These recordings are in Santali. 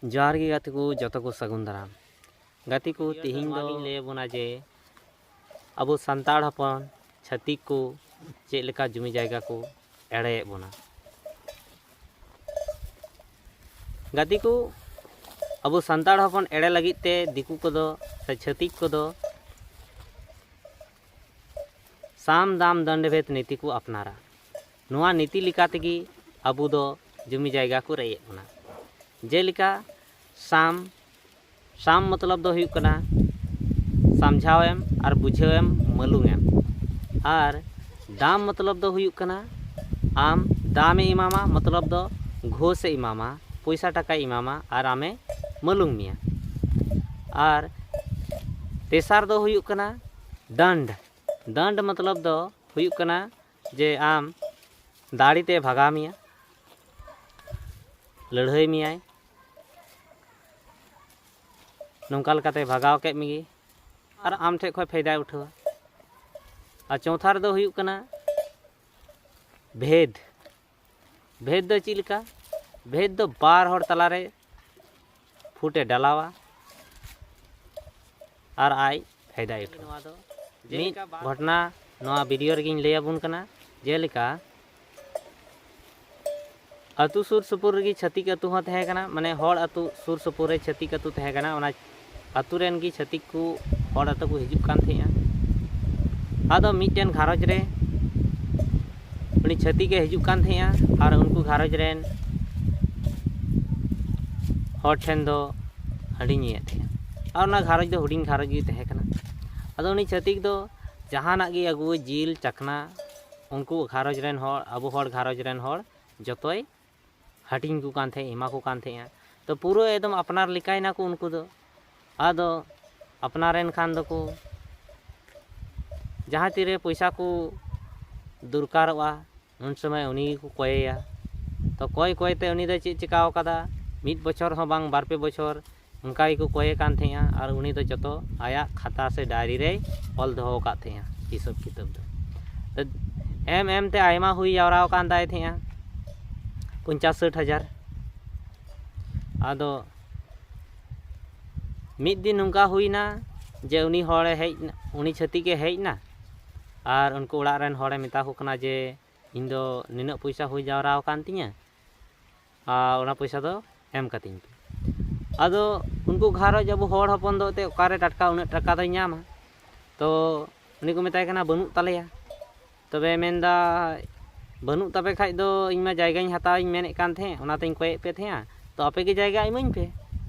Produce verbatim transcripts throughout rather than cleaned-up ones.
ᱡᱚᱦᱟᱨ ᱜᱮ ᱜᱟᱛᱮ ᱠᱚ, ᱡᱚᱛᱚ ᱠᱚ ᱥᱟᱹᱜᱩᱱ ᱫᱟᱨᱟᱢ᱾ ᱜᱟᱛᱮ ᱠᱚ, ᱛᱤᱦᱤᱧ ᱫᱚ ᱞᱟᱹᱭ ᱟᱵᱚᱱᱟ ᱡᱮ ᱟᱵᱚ ᱥᱟᱱᱛᱟᱲ ᱦᱚᱯᱚᱱ ᱪᱷᱟᱹᱛᱤᱠ ᱠᱚ ᱪᱮᱫ ᱞᱮᱠᱟ ᱡᱩᱢᱤ ᱡᱟᱭᱜᱟ ᱠᱚ ᱮᱲᱮᱭᱮᱫ ᱵᱚᱱᱟ᱾ ᱜᱟᱛᱮ ᱠᱚ, ᱟᱵᱚ ᱥᱟᱱᱛᱟᱲ ᱦᱚᱯᱚᱱ ᱮᱲᱮ ᱞᱟᱹᱜᱤᱫ ᱛᱮ ᱫᱤᱠᱩ ᱠᱚᱫᱚ ᱥᱮ ᱪᱷᱟᱹᱛᱤᱠ ᱠᱚᱫᱚ ᱥᱟᱢ ᱫᱟᱢ ᱫᱚᱱᱰ ᱵᱷᱮᱫ ᱱᱤᱛᱤ ᱠᱚ ᱟᱯᱱᱟᱨᱟ᱾ ᱱᱚᱣᱟ ᱱᱤᱛᱤ ᱞᱮᱠᱟ ᱛᱮᱜᱮ ᱟᱵᱚ ᱫᱚ ᱡᱩᱢᱤ ᱡᱟᱭᱜᱟ ᱠᱚ ᱨᱮᱡ ᱮᱫ ᱵᱚᱱᱟ᱾ ᱡᱮᱞᱮᱠᱟ ᱥᱟᱢ, ᱥᱟᱢ ᱢᱚᱛᱞᱚᱵ ᱫᱚ ᱦᱩᱭᱩᱜ ᱠᱟᱱᱟ ᱥᱟᱢᱡᱷᱟᱣ ᱮᱢ ᱟᱨ ᱵᱩᱡᱷᱟᱹᱣ ᱮᱢ, ᱢᱟᱹᱞᱩᱝ ᱮᱢ᱾ ᱟᱨ ᱫᱟᱢ ᱢᱚᱛᱞᱚᱵ ᱫᱚ ᱦᱩᱭᱩᱜ ᱠᱟᱱᱟ ᱟᱢ ᱫᱟᱢᱮ ᱮᱢᱟᱢᱟ, ᱢᱚᱛᱞᱚᱵ ᱫᱚ ᱜᱷᱩᱥᱮ ᱮᱢᱟᱢᱟ, ᱯᱚᱭᱥᱟ ᱴᱟᱠᱟᱭ ᱮᱢᱟᱢᱟ ᱟᱨ ᱟᱢᱮ ᱢᱟᱹᱞᱩᱝ ᱢᱮᱭᱟ᱾ ᱟᱨ ᱛᱮᱥᱟᱨ ᱫᱚ ᱦᱩᱭᱩᱜ ᱠᱟᱱᱟ ᱫᱟᱱᱰ᱾ ᱫᱟᱱᱰ ᱢᱚᱛᱞᱚᱵ ᱫᱚ ᱦᱩᱭᱩᱜ ᱠᱟᱱᱟ ᱡᱮ ᱟᱢ ᱫᱟᱲᱮ ᱛᱮ ᱵᱷᱟᱜᱟᱣ ᱢᱮᱭᱟ, ᱞᱟᱹᱲᱦᱟᱹᱭ ᱢᱮᱭᱟᱭ, ᱱᱚᱝᱠᱟ ᱞᱮᱠᱟᱛᱮ ᱵᱷᱟᱜᱟᱣ ᱠᱮᱫ ᱢᱮᱜᱮ ᱟᱨ ᱟᱢ ᱴᱷᱮᱡ ᱠᱷᱚᱡ ᱯᱷᱟᱭᱫᱟᱭ ᱩᱴᱷᱟᱹᱣᱟ᱾ ᱟᱨ ᱪᱳᱛᱷᱟ ᱨᱮᱫᱚ ᱦᱩᱭᱩᱜ ᱠᱟᱱᱟ ᱵᱷᱮᱫᱽ᱾ ᱵᱷᱮᱫᱽ ᱫᱚ ᱪᱮᱫ ᱞᱮᱠᱟ? ᱵᱷᱮᱫᱽ ᱫᱚ ᱵᱟᱨ ᱦᱚᱲ ᱛᱟᱞᱟᱨᱮ ᱯᱷᱩᱴᱮ ᱰᱟᱞᱟᱣᱟ ᱟᱨ ᱟᱡ ᱯᱷᱟᱭᱫᱟᱭ ᱩᱴᱷᱟᱹᱣᱟ᱾ ᱱᱚᱣᱟ ᱫᱚ ᱢᱤᱫ ᱡᱮᱞᱮᱠᱟ ᱵᱟᱨ ᱜᱷᱚᱴᱚᱱᱟ ᱱᱚᱣᱟ ᱵᱷᱤᱰᱤᱭᱳ ᱨᱮᱜᱮᱧ ᱞᱟᱹᱭ ᱟᱵᱚᱱ ᱠᱟᱱᱟ᱾ ᱡᱮᱞᱮᱠᱟ ᱟᱹᱛᱩ ᱥᱩᱨ ᱥᱩᱯᱩᱨ ᱨᱮᱜᱮ ᱪᱷᱟᱹᱛᱤᱠ ᱟᱹᱛᱩ ᱦᱚᱸ ᱛᱟᱦᱮᱸ ᱠᱟᱱᱟ, ᱢᱟᱱᱮ ᱦᱚᱲ ᱟᱹᱛᱩ ᱥᱩᱨ ᱥᱩᱯᱩᱨ ᱨᱮ ᱪᱷᱟᱹᱛᱤᱠ ᱟᱹᱛᱩ ᱛᱟᱦᱮᱸ ᱠᱟᱱᱟ᱾ ᱚᱱᱟ ᱟᱹᱛᱩ ᱨᱮᱱ ᱜᱮ ᱪᱷᱟᱹᱛᱤᱠ ᱠᱚ ᱦᱚᱲ ᱟᱹᱛᱩ ᱠᱚ ᱦᱤᱡᱩᱜ ᱠᱟᱱ ᱛᱟᱦᱮᱸᱜᱼᱟ᱾ ᱟᱫᱚ ᱢᱤᱫᱴᱮᱱ ᱜᱷᱟᱨᱚᱸᱡᱽ ᱨᱮ ᱩᱱᱤ ᱪᱷᱟᱹᱛᱤᱠ ᱮ ᱦᱤᱡᱩᱜ ᱠᱟᱱ ᱛᱟᱦᱮᱸᱜᱼᱟ ᱟᱨ ᱩᱱᱠᱩ ᱜᱷᱟᱨᱚᱸᱡᱽ ᱨᱮᱱ ᱦᱚᱲ ᱴᱷᱮᱱ ᱫᱚ ᱦᱟᱺᱰᱤ ᱧᱩᱭᱮᱫ ᱛᱟᱦᱮᱸᱜᱼᱟ᱾ ᱟᱨ ᱚᱱᱟ ᱜᱷᱟᱨᱚᱸᱡᱽ ᱫᱚ ᱦᱩᱰᱤᱧ ᱜᱷᱟᱨᱚᱸᱡᱽ ᱜᱮ ᱛᱟᱦᱮᱸ ᱠᱟᱱᱟ᱾ ᱟᱫᱚ ᱩᱱᱤ ᱪᱷᱟᱹᱛᱤᱠ ᱫᱚ ᱡᱟᱦᱟᱱᱟᱜ ᱜᱮ ᱟᱹᱜᱩ, ᱡᱤᱞ, ᱪᱟᱠᱷᱱᱟ, ᱩᱱᱠᱩ ᱜᱷᱟᱨᱚᱸᱡᱽ ᱨᱮᱱ ᱦᱚᱲ, ᱟᱵᱚ ᱦᱚᱲ ᱜᱷᱟᱨᱚᱸᱡᱽ ᱨᱮᱱ ᱦᱚᱲ ᱡᱚᱛᱚᱭ ᱦᱟᱹᱴᱤᱧ ᱠᱚ ᱠᱟᱱ ᱛᱟᱦᱮᱸᱜ, ᱮᱢᱟ ᱠᱚ ᱠᱟᱱ ᱛᱟᱦᱮᱸᱜᱼᱟ᱾ ᱛᱚ ᱯᱩᱨᱟᱹ ᱮᱠᱫᱚᱢ ᱟᱯᱱᱟᱨ ᱞᱮᱠᱟᱭ ᱱᱟᱠᱚ ᱩᱱᱠᱩ ᱫᱚ᱾ ᱟᱫᱚ ᱟᱯᱱᱟᱨᱮᱱ ᱠᱷᱟᱱ ᱫᱚᱠᱚ ᱡᱟᱦᱟᱸ ᱛᱤᱨᱮ ᱯᱚᱭᱥᱟ ᱠᱚ ᱫᱚᱨᱠᱟᱨᱚᱜᱼᱟ, ᱩᱱ ᱥᱚᱢᱚᱭ ᱩᱱᱤ ᱜᱮᱠᱚ ᱠᱚᱭᱮᱭᱟ᱾ ᱛᱚ ᱠᱚᱭ ᱠᱚᱭ ᱛᱮ ᱩᱱᱤ ᱫᱚ ᱪᱮᱫ ᱪᱤᱠᱟᱹᱣ ᱠᱟᱫᱟ, ᱢᱤᱫ ᱵᱚᱪᱷᱚᱨ ᱦᱚᱸ ᱵᱟᱝ, ᱵᱟᱨ ᱯᱮ ᱵᱚᱪᱷᱚᱨ ᱚᱱᱠᱟ ᱜᱮᱠᱚ ᱠᱚᱭᱮ ᱠᱟᱱ ᱛᱟᱦᱮᱸᱜᱼᱟ᱾ ᱟᱨ ᱩᱱᱤ ᱫᱚ ᱡᱚᱛᱚ ᱟᱭᱟᱜ ᱠᱷᱟᱛᱟ ᱥᱮ ᱰᱟᱭᱨᱤ ᱨᱮᱭ ᱚᱞ ᱫᱚᱦᱚ ᱟᱠᱟᱫ ᱛᱟᱦᱮᱸᱜᱼᱟ ᱦᱤᱥᱟᱹᱵ ᱠᱤᱛᱟᱹᱵ ᱫᱚ᱾ ᱛᱚ ᱮᱢ ᱮᱢ ᱛᱮ ᱟᱭᱢᱟ ᱦᱩᱭ ᱡᱟᱣᱨᱟ ᱟᱠᱟᱱ ᱛᱟᱭ ᱛᱟᱦᱮᱸᱜᱼᱟ, ᱯᱚᱧᱪᱟᱥ ᱥᱟᱹᱴ ᱦᱟᱡᱟᱨ᱾ ᱟᱫᱚ ᱢᱤᱫ ᱫᱤᱱ ᱱᱚᱝᱠᱟ ᱦᱩᱭᱱᱟ ᱡᱮ ᱩᱱᱤ ᱦᱚᱲᱮ ᱦᱮᱡ ᱮᱱᱟ, ᱩᱱᱤ ᱪᱷᱟᱹᱛᱤᱠᱮ ᱦᱮᱡ ᱮᱱᱟ ᱟᱨ ᱩᱱᱠᱩ ᱚᱲᱟᱜ ᱨᱮᱱ ᱦᱚᱲᱮ ᱢᱮᱛᱟ ᱠᱚ ᱠᱟᱱᱟ ᱡᱮ, "ᱤᱧ ᱫᱚ ᱱᱤᱱᱟᱹᱜ ᱯᱚᱭᱥᱟ ᱦᱩᱭ ᱡᱟᱣᱨᱟ ᱟᱠᱟᱱ ᱛᱤᱧᱟᱹ, ᱟᱨ ᱚᱱᱟ ᱯᱚᱭᱥᱟ ᱫᱚ ᱮᱢ ᱠᱟᱹᱛᱤᱧ ᱯᱮ᱾" ᱟᱫᱚ ᱩᱱᱠᱩ ᱜᱷᱟᱨᱚᱸᱡᱽ, ᱟᱵᱚ ᱦᱚᱲ ᱦᱚᱯᱚᱱ ᱫᱚ ᱮᱱᱛᱮᱫ ᱚᱠᱟᱨᱮ ᱴᱟᱴᱠᱟ ᱩᱱᱟᱹᱜ ᱴᱟᱠᱟ ᱫᱚᱭ ᱧᱟᱢᱟ? ᱛᱚ ᱩᱱᱤ ᱠᱚ ᱢᱮᱛᱟᱭ ᱠᱟᱱᱟ, "ᱵᱟᱹᱱᱩᱜ ᱛᱟᱞᱮᱭᱟ᱾" ᱛᱚᱵᱮ ᱢᱮᱱᱫᱟ, "ᱵᱟᱹᱱᱩᱜ ᱛᱟᱯᱮ ᱠᱷᱟᱡ ᱫᱚ ᱤᱧ ᱢᱟ ᱡᱟᱭᱜᱟᱧ ᱦᱟᱛᱟᱣᱤᱧ ᱢᱮᱱᱮᱫ ᱠᱟᱱ ᱛᱟᱦᱮᱸᱫ, ᱚᱱᱟᱛᱮᱧ ᱠᱚᱭᱮᱫ ᱯᱮ ᱛᱟᱦᱮᱸᱫᱼᱟ, ᱛᱚ ᱟᱯᱮ ᱜᱮ ᱡᱟᱭᱜᱟ ᱤᱢᱟᱹᱧ ᱯᱮ᱾"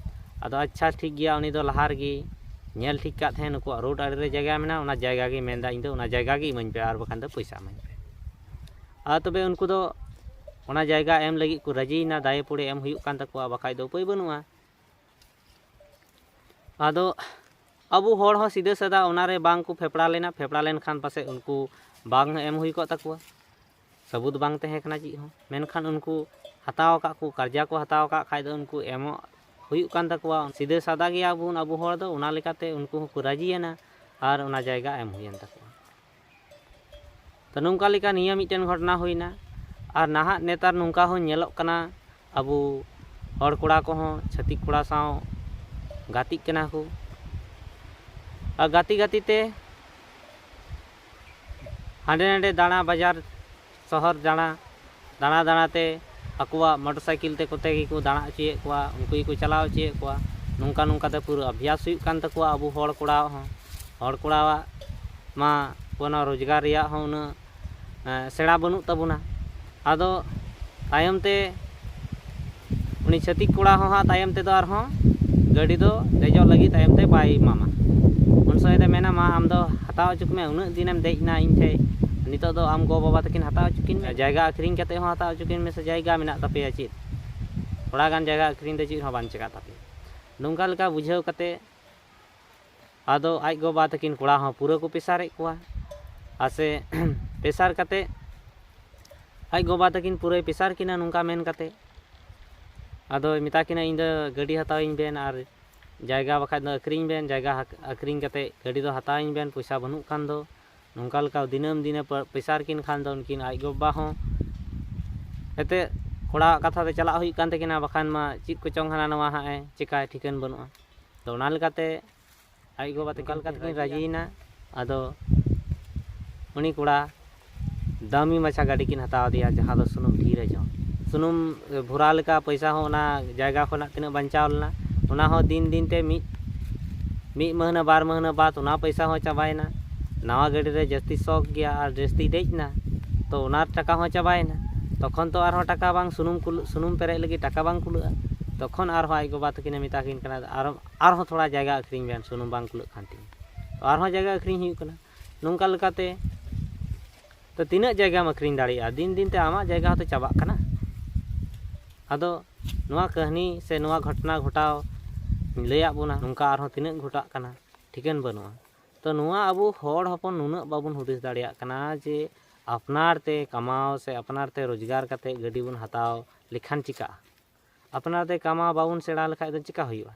ᱟᱫᱚ ᱟᱪᱪᱷᱟ ᱴᱷᱤᱠ ᱜᱮᱭᱟ, ᱩᱱᱤ ᱫᱚ ᱞᱟᱦᱟ ᱨᱮᱜᱮ ᱧᱮᱞ ᱴᱷᱤᱠ ᱠᱟᱜ ᱛᱟᱦᱮᱸᱫ ᱱᱩᱠᱩᱣᱟᱜ ᱨᱳᱰ ᱟᱲᱮ ᱨᱮ ᱡᱟᱭᱜᱟ ᱢᱮᱱᱟᱜᱼᱟ, ᱚᱱᱟ ᱡᱟᱭᱜᱟ ᱜᱮ ᱢᱮᱱᱫᱟ, "ᱤᱧ ᱫᱚ ᱚᱱᱟ ᱡᱟᱭᱜᱟ ᱜᱮ ᱤᱢᱟᱹᱧ ᱯᱮ, ᱟᱨ ᱵᱟᱠᱷᱟᱱ ᱫᱚ ᱯᱚᱭᱥᱟ ᱤᱢᱟᱹᱧ ᱯᱮ᱾" ᱟᱨ ᱛᱚᱵᱮ ᱩᱱᱠᱩ ᱫᱚ ᱚᱱᱟ ᱡᱟᱭᱜᱟ ᱮᱢ ᱞᱟᱹᱜᱤᱫ ᱠᱚ ᱨᱟᱹᱡᱤᱭᱮᱱᱟ, ᱫᱟᱭᱮ ᱯᱚᱲᱮ ᱮᱢ ᱦᱩᱭᱩᱜ ᱠᱟᱱ ᱛᱟᱠᱚᱣᱟ, ᱵᱟᱠᱷᱟᱡ ᱫᱚ ᱩᱯᱟᱹᱭ ᱵᱟᱹᱱᱩᱜᱼᱟ᱾ ᱟᱫᱚ ᱟᱵᱚ ᱦᱚᱲ ᱦᱚᱸ ᱥᱤᱫᱷᱟᱹ ᱥᱟᱫᱟ ᱚᱱᱟᱨᱮ ᱵᱟᱝ ᱠᱚ ᱯᱷᱮᱯᱲᱟ ᱞᱮᱱᱟ, ᱯᱷᱮᱯᱲᱟ ᱞᱮᱱᱠᱷᱟᱱ ᱯᱟᱥᱮᱡ ᱩᱱᱠᱩ ᱵᱟᱝ ᱮᱢ ᱦᱩᱭ ᱠᱚᱜ ᱛᱟᱠᱚᱣᱟ, ᱥᱟᱹᱵᱩᱛ ᱵᱟᱝ ᱛᱟᱦᱮᱸ ᱠᱟᱱᱟ ᱪᱮᱫ ᱦᱚᱸ᱾ ᱢᱮᱱᱠᱷᱟᱱ ᱩᱱᱠᱩ ᱦᱟᱛᱟᱣ ᱟᱠᱟᱫ ᱠᱚ, ᱠᱟᱨᱡᱟ ᱠᱚ ᱦᱟᱛᱟᱣ ᱟᱠᱟᱫ ᱠᱷᱟᱡ ᱫᱚ ᱩᱱᱠᱩ ᱮᱢᱚᱜ ᱦᱩᱭᱩᱜ ᱠᱟᱱ ᱛᱟᱠᱚᱣᱟ᱾ ᱥᱤᱫᱷᱟᱹ ᱥᱟᱫᱟ ᱜᱮᱭᱟᱵᱚᱱ ᱟᱵᱚ ᱦᱚᱲ ᱫᱚ, ᱚᱱᱟ ᱞᱮᱠᱟᱛᱮ ᱩᱱᱠᱩ ᱦᱚᱸᱠᱚ ᱨᱟᱹᱡᱤᱭᱮᱱᱟ ᱟᱨ ᱚᱱᱟ ᱡᱟᱭᱜᱟ ᱮᱢ ᱦᱩᱭᱮᱱ ᱛᱟᱠᱚᱣᱟ᱾ ᱛᱚ ᱱᱚᱝᱠᱟ ᱞᱮᱠᱟ ᱱᱤᱭᱟᱹ ᱢᱤᱫᱴᱮᱱ ᱜᱷᱚᱴᱚᱱᱟ ᱦᱩᱭᱱᱟ᱾ ᱟᱨ ᱱᱟᱦᱟᱜ ᱱᱮᱛᱟᱨ ᱱᱚᱝᱠᱟ ᱦᱚᱸ ᱧᱮᱞᱚᱜ ᱠᱟᱱᱟ, ᱟᱵᱚ ᱦᱚᱲ ᱠᱚᱲᱟ ᱠᱚᱦᱚᱸ ᱪᱷᱟᱹᱛᱤᱠ ᱠᱚᱲᱟ ᱥᱟᱶ ᱜᱟᱛᱮᱜ ᱠᱟᱱᱟ ᱠᱚ᱾ ᱟᱨ ᱜᱟᱛᱮ ᱜᱟᱛᱮ ᱛᱮ ᱦᱟᱸᱰᱮ ᱱᱟᱰᱮ ᱫᱟᱬᱟ, ᱵᱟᱡᱟᱨ ᱥᱚᱦᱚᱨ ᱫᱟᱬᱟ, ᱫᱟᱬᱟ ᱫᱟᱬᱟ ᱛᱮ ᱟᱠᱚᱣᱟᱜ ᱢᱚᱴᱚᱨ ᱥᱟᱭᱠᱮᱞ ᱛᱮ ᱠᱚᱛᱮ ᱜᱮᱠᱚ ᱫᱟᱬᱟ ᱦᱚᱪᱚᱭᱮᱫ ᱠᱚᱣᱟ, ᱩᱱᱠᱩ ᱜᱮᱠᱚ ᱪᱟᱞᱟᱣ ᱦᱚᱪᱚᱭᱮᱫ ᱠᱚᱣᱟ᱾ ᱱᱚᱝᱠᱟ ᱱᱚᱝᱠᱟ ᱛᱮ ᱯᱩᱨᱟᱹ ᱟᱵᱷᱭᱟᱥ ᱦᱩᱭᱩᱜ ᱠᱟᱱ ᱛᱟᱠᱚᱣᱟ ᱟᱵᱚ ᱦᱚᱲ ᱠᱚᱲᱟᱣᱟᱜ ᱦᱚᱸ᱾ ᱦᱚᱲ ᱠᱚᱲᱟᱣᱟᱜ ᱢᱟ ᱠᱳᱱᱳ ᱨᱳᱡᱽᱜᱟᱨ ᱨᱮᱭᱟᱜ ᱦᱚᱸ ᱩᱱᱟᱹᱜ, ᱮᱸ, ᱥᱮᱬᱟ ᱵᱟᱹᱱᱩᱜ ᱛᱟᱵᱚᱱᱟ᱾ ᱟᱫᱚ ᱛᱟᱭᱚᱢ ᱛᱮ ᱩᱱᱤ ᱪᱷᱟᱹᱛᱤᱠ ᱠᱚᱲᱟ ᱦᱚᱸ ᱦᱟᱸᱜ ᱛᱟᱭᱚᱢ ᱛᱮᱫᱚ ᱟᱨᱦᱚᱸ ᱜᱟᱹᱰᱤ ᱫᱚ ᱫᱮᱡᱚᱜ ᱞᱟᱹᱜᱤᱫ ᱛᱟᱭᱚᱢ ᱛᱮ ᱵᱟᱭ ᱮᱢᱟᱢᱟ᱾ ᱩᱱ ᱥᱚᱢᱚᱭ ᱫᱚ ᱢᱮᱱᱟ, "ᱢᱟ ᱟᱢ ᱫᱚ ᱦᱟᱛᱟᱣ ᱦᱚᱪᱚ ᱠᱚᱢᱮ, ᱩᱱᱟᱹᱜ ᱫᱤᱱᱮᱢ ᱫᱮᱡ ᱮᱱᱟ ᱤᱧ ᱴᱷᱮᱡ, ᱱᱤᱛᱚᱜ ᱫᱚ ᱟᱢ ᱜᱚ ᱵᱟᱵᱟ ᱛᱟᱹᱠᱤᱱ ᱦᱟᱛᱟᱣ ᱦᱚᱪᱚ ᱠᱤᱱ ᱢᱮ, ᱡᱟᱭᱜᱟ ᱟᱹᱠᱷᱨᱤᱧ ᱠᱟᱛᱮ ᱦᱚᱸ ᱦᱟᱛᱟᱣ ᱦᱚᱪᱚ ᱠᱤᱱ ᱢᱮ, ᱥᱮ ᱡᱟᱭᱜᱟ ᱢᱮᱱᱟᱜ ᱛᱟᱯᱮᱭᱟ ᱪᱮᱫ? ᱛᱷᱚᱲᱟ ᱜᱟᱱ ᱡᱟᱭᱜᱟ ᱟᱹᱠᱷᱨᱤᱧ ᱫᱚ ᱪᱮᱫ ᱦᱚᱸ ᱵᱟᱝ ᱪᱮᱠᱟᱜ ᱛᱟᱯᱮᱭᱟ᱾" ᱱᱚᱝᱠᱟ ᱞᱮᱠᱟ ᱵᱩᱡᱷᱟᱹᱣ ᱠᱟᱛᱮ ᱟᱫᱚ ᱟᱡ ᱜᱚ ᱵᱟᱵᱟ ᱛᱟᱹᱠᱤᱱ ᱠᱚᱲᱟ ᱦᱚᱸ ᱯᱩᱨᱟᱹ ᱠᱚ ᱯᱮᱥᱟᱨᱮᱫ ᱠᱚᱣᱟ᱾ ᱟᱨ ᱥᱮ ᱯᱮᱥᱟᱨ ᱠᱟᱛᱮ ᱟᱡ ᱜᱚ ᱵᱟᱵᱟ ᱛᱟᱹᱠᱤᱱ ᱯᱩᱨᱟᱹᱭ ᱯᱮᱥᱟᱨ ᱠᱤᱱᱟ ᱱᱚᱝᱠᱟ ᱢᱮᱱ ᱠᱟᱛᱮ᱾ ᱟᱫᱚᱭ ᱢᱮᱛᱟ ᱠᱤᱱᱟ, "ᱤᱧ ᱫᱚ ᱜᱟᱹᱰᱤ ᱦᱟᱛᱟᱣᱤᱧ ᱵᱮᱱ ᱟᱨ ᱡᱟᱭᱜᱟ ᱵᱟᱠᱷᱟᱡ ᱫᱚ ᱟᱹᱠᱷᱨᱤᱧ ᱵᱮᱱ, ᱡᱟᱭᱜᱟ ᱦᱟᱠ-, ᱟᱹᱠᱷᱨᱤᱧ ᱠᱟᱛᱮ ᱜᱟᱹᱰᱤ ᱫᱚ ᱦᱟᱛᱟᱣᱤᱧ ᱵᱮᱱ, ᱯᱚᱭᱥᱟ ᱵᱟᱹᱱᱩᱜ ᱠᱷᱟᱱ ᱫᱚ᱾" ᱱᱚᱝᱠᱟ ᱞᱮᱠᱟ ᱫᱤᱱᱟᱹᱢ ᱫᱤᱱᱮ ᱯᱮ-, ᱯᱮᱥᱟᱨ ᱠᱤᱱ ᱠᱷᱟᱱ ᱫᱚ ᱩᱱᱠᱤᱱ ᱟᱡ ᱜᱚ ᱵᱟᱵᱟ ᱦᱚᱸ ᱮᱱᱛᱮᱫ ᱠᱚᱲᱟᱣᱟᱜ ᱠᱟᱛᱷᱟ ᱛᱮ ᱪᱟᱞᱟᱜ ᱦᱩᱭᱩᱜ ᱠᱟᱱ ᱛᱟᱹᱠᱤᱱᱟ, ᱵᱟᱠᱷᱟᱱ ᱢᱟ ᱪᱮᱫ ᱠᱚᱪᱚᱝ ᱦᱟᱱᱟ ᱱᱚᱣᱟ ᱦᱟᱸᱜ ᱮ ᱪᱮᱠᱟᱭ ᱴᱷᱤᱠᱟᱹᱱ ᱵᱟᱹᱱᱩᱜᱼᱟ᱾ ᱛᱚ ᱚᱱᱟ ᱞᱮᱠᱟᱛᱮ ᱟᱡ ᱜᱚ ᱵᱟᱵᱟ ᱛᱟᱹᱠᱤᱱ ᱚᱱᱠᱟ ᱞᱮᱠᱟ ᱛᱮᱠᱤᱱ ᱨᱟᱹᱡᱤᱭᱮᱱᱟ᱾ ᱟᱫᱚ ᱩᱱᱤ ᱠᱚᱲᱟ ᱫᱟᱢᱤ ᱢᱟᱪᱷᱟ ᱜᱟᱹᱰᱤ ᱠᱤᱱ ᱦᱟᱛᱟᱣ ᱟᱫᱮᱭᱟ, ᱡᱟᱦᱟᱸ ᱫᱚ ᱥᱩᱱᱩᱢ ᱰᱷᱮᱨ ᱮ ᱡᱚᱢ᱾ ᱥᱩᱱᱩᱢ ᱵᱷᱚᱨᱟᱣ ᱞᱮᱠᱟ ᱯᱚᱭᱥᱟ ᱦᱚᱸ ᱚᱱᱟ ᱡᱟᱭᱜᱟ ᱠᱷᱚᱱᱟᱜ ᱛᱤᱱᱟᱹᱜ ᱵᱟᱧᱪᱟᱣ ᱞᱮᱱᱟ, ᱚᱱᱟ ᱦᱚᱸ ᱫᱤᱱ ᱫᱤᱱ ᱛᱮ ᱢᱤᱫ ᱢᱤᱫ ᱢᱟᱹᱦᱱᱟᱹ ᱵᱟᱨ ᱢᱟᱹᱦᱱᱟᱹ ᱵᱟᱫ ᱚᱱᱟ ᱯᱚᱭᱥᱟ ᱦᱚᱸ ᱪᱟᱵᱟᱭᱮᱱᱟ᱾ ᱱᱟᱣᱟ ᱜᱟᱹᱰᱤ ᱨᱮ ᱡᱟᱹᱥᱛᱤ ᱥᱚᱠ ᱜᱮᱭᱟ ᱟᱨ ᱡᱟᱹᱥᱛᱤ ᱫᱮᱡ ᱮᱱᱟ, ᱛᱚ ᱚᱱᱟ ᱴᱟᱠᱟ ᱦᱚᱸ ᱪᱟᱵᱟᱭᱮᱱᱟ᱾ ᱛᱚᱠᱷᱚᱱ ᱛᱚ ᱟᱨᱦᱚᱸ ᱴᱟᱠᱟ ᱵᱟᱝ, ᱥᱩᱱᱩᱢ ᱠᱩᱞ-, ᱥᱩᱱᱩᱢ ᱯᱮᱨᱮᱡ ᱞᱟᱹᱜᱤᱫ ᱴᱟᱠᱟ ᱵᱟᱝ ᱠᱩᱞᱟᱹᱜᱼᱟ᱾ ᱛᱚᱠᱷᱚᱱ ᱟᱨᱦᱚᱸ ᱟᱡ ᱜᱚᱵᱟ ᱛᱟᱹᱠᱤᱱᱮ ᱢᱮᱛᱟ ᱠᱤᱱ ᱠᱟᱱᱟ, "ᱟᱨ, ᱟᱨᱦᱚᱸ ᱛᱷᱚᱲᱟ ᱡᱟᱭᱜᱟ ᱟᱹᱠᱷᱨᱤᱧ ᱵᱮᱱ, ᱥᱩᱱᱩᱢ ᱵᱟᱝ ᱠᱩᱞᱟᱹᱜ ᱠᱟᱱ ᱛᱤᱧᱟ᱾" ᱛᱚ ᱟᱨᱦᱚᱸ ᱡᱟᱭᱜᱟ ᱟᱹᱠᱷᱨᱤᱧ ᱦᱩᱭᱩᱜ ᱠᱟᱱᱟ᱾ ᱱᱚᱝᱠᱟ ᱞᱮᱠᱟᱛᱮ ᱛᱚ ᱛᱤᱱᱟᱹᱜ ᱡᱟᱭᱜᱟᱢ ᱟᱹᱠᱷᱨᱤᱧ ᱫᱟᱲᱮᱭᱟᱜᱼᱟ? ᱫᱤᱱ ᱫᱤᱱ ᱛᱮ ᱟᱢᱟᱜ ᱡᱟᱭᱜᱟ ᱦᱚᱸᱛᱚ ᱪᱟᱵᱟᱜ ᱠᱟᱱᱟ᱾ ᱟᱫᱚ ᱱᱚᱣᱟ ᱠᱟᱹᱦᱱᱤ ᱥᱮ ᱱᱚᱣᱟ ᱜᱷᱚᱴᱚᱱᱟ ᱜᱷᱚᱴᱟᱣ ᱞᱟᱹᱭᱟᱫ ᱵᱚᱱᱟ, ᱱᱚᱝᱠᱟ ᱟᱨᱦᱚᱸ ᱛᱤᱱᱟᱹᱜ ᱜᱷᱚᱴᱟᱜ ᱠᱟᱱᱟ, ᱴᱷᱤᱠᱟᱹᱱ ᱵᱟᱹᱱᱩᱜᱼᱟ᱾ ᱛᱚ ᱱᱚᱣᱟ ᱟᱵᱚ ᱦᱚᱲ ᱦᱚᱯᱚᱱ ᱱᱩᱱᱟᱹᱜ ᱵᱟᱵᱚᱱ ᱦᱩᱫᱤᱥ ᱫᱟᱲᱮᱭᱟᱜ ᱠᱟᱱᱟ ᱡᱮ ᱟᱯᱱᱟᱨ ᱛᱮ ᱠᱟᱢᱟᱣ ᱥᱮ ᱟᱯᱱᱟᱨ ᱛᱮ ᱨᱳᱡᱽᱜᱟᱨ ᱠᱟᱛᱮ ᱜᱟᱹᱰᱤ ᱵᱚᱱ ᱦᱟᱛᱟᱣ ᱞᱮᱠᱷᱟᱱ ᱪᱤᱠᱟᱹᱜᱼᱟ? ᱟᱯᱱᱟᱨ ᱛᱮ ᱠᱟᱢᱟᱣ ᱵᱟᱵᱚᱱ ᱥᱮᱬᱟ ᱞᱮᱠᱷᱟᱡ ᱫᱚ ᱪᱤᱠᱟ ᱦᱩᱭᱩᱜᱼᱟ?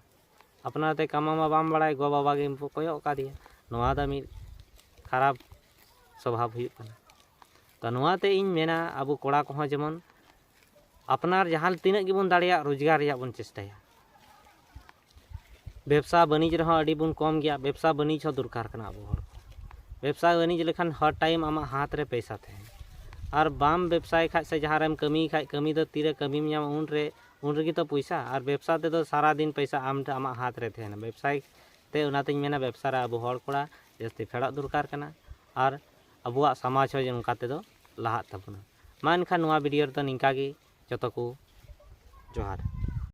ᱟᱯᱱᱟᱨ ᱛᱮ ᱠᱟᱢᱟᱣ ᱢᱟ ᱵᱟᱢ ᱵᱟᱲᱟᱭ, ᱜᱚ ᱵᱟᱵᱟ ᱜᱮᱢ ᱠᱚᱭᱚᱜ ᱟᱠᱟᱫᱮᱭᱟ᱾ ᱱᱚᱣᱟ ᱫᱚ ᱢᱤᱫ ᱠᱷᱟᱨᱟᱯ ᱥᱚᱵᱷᱟᱵ ᱦᱩᱭᱩᱜ ᱠᱟᱱᱟ᱾ ᱛᱚ ᱱᱚᱣᱟᱛᱮ ᱤᱧ ᱢᱮᱱᱟ, ᱟᱵᱚ ᱠᱚᱲᱟ ᱠᱚᱦᱚᱸ ᱡᱮᱢᱚᱱ ᱟᱯᱱᱟᱨ ᱡᱟᱦᱟᱸ ᱛᱤᱱᱟᱹᱜ ᱜᱮᱵᱚᱱ ᱫᱟᱲᱮᱭᱟᱜ, ᱨᱳᱡᱽᱜᱟᱨ ᱨᱮᱭᱟᱜ ᱵᱚᱱ ᱪᱮᱥᱴᱟᱭᱟ᱾ ᱵᱮᱵᱽᱥᱟ ᱵᱟᱹᱱᱤᱡᱽ ᱨᱮᱦᱚᱸ ᱟᱹᱰᱤ ᱵᱚᱱ ᱠᱚᱢ ᱜᱮᱭᱟ᱾ ᱵᱮᱵᱽᱥᱟ ᱵᱟᱹᱱᱤᱡᱽ ᱦᱚᱸ ᱫᱚᱨᱠᱟᱨ ᱠᱟᱱᱟ ᱟᱵᱚ ᱦᱚᱲ ᱠᱚ᱾ ᱵᱮᱵᱽᱥᱟ ᱵᱟᱹᱱᱤᱡᱽ ᱞᱮᱠᱷᱟᱱ ᱦᱟᱨ ᱴᱟᱭᱤᱢ ᱟᱢᱟᱜ ᱦᱟᱛ ᱨᱮ ᱯᱚᱭᱥᱟ ᱛᱟᱦᱮᱱᱟ᱾ ᱟᱨ ᱵᱟᱢ ᱵᱮᱵᱽᱥᱟᱭ ᱠᱷᱟᱡ ᱥᱮ ᱡᱟᱦᱟᱸ ᱨᱮᱢ ᱠᱟᱹᱢᱤᱭ ᱠᱷᱟᱡ, ᱠᱟᱹᱢᱤ ᱫᱚ ᱛᱤᱨᱮ ᱠᱟᱹᱢᱤᱢ ᱧᱟᱢᱟ ᱩᱱ ᱨᱮ, ᱩᱱ ᱨᱮᱜᱮ ᱛᱚ ᱯᱚᱭᱥᱟ᱾ ᱟᱨ ᱵᱮᱵᱽᱥᱟ ᱛᱮᱫᱚ ᱥᱟᱨᱟ ᱫᱤᱱ ᱯᱚᱭᱥᱟ ᱟᱢ ᱴᱷᱮᱱ ᱟᱢᱟᱜ ᱦᱟᱛ ᱨᱮ ᱛᱟᱦᱮᱱᱟ᱾ ᱵᱮᱵᱽᱥᱟᱭ ᱛᱮ ᱚᱱᱟᱛᱤᱧ ᱢᱮᱱᱟ ᱵᱮᱵᱽᱥᱟ ᱨᱮ ᱟᱵᱚ ᱦᱚᱲ ᱠᱚᱲᱟ ᱡᱟᱹᱥᱛᱤ ᱯᱷᱮᱰᱚᱜ ᱫᱚᱨᱠᱟᱨ ᱠᱟᱱᱟ᱾ ᱟᱨ ᱟᱵᱚᱣᱟᱜ ᱥᱚᱢᱟᱡᱽ ᱦᱚᱸ ᱱᱚᱝᱠᱟ ᱛᱮᱫᱚ ᱞᱟᱦᱟᱜ ᱛᱟᱵᱚᱱᱟ᱾ ᱢᱟ ᱮᱱᱠᱷᱟᱱ ᱱᱚᱣᱟ ᱵᱷᱤᱰᱤᱭᱳ ᱨᱮᱫᱚ ᱱᱤᱝᱠᱟ ᱜᱮ᱾ ᱡᱚᱛᱚ ᱠᱚ ᱡᱚᱦᱟᱨ᱾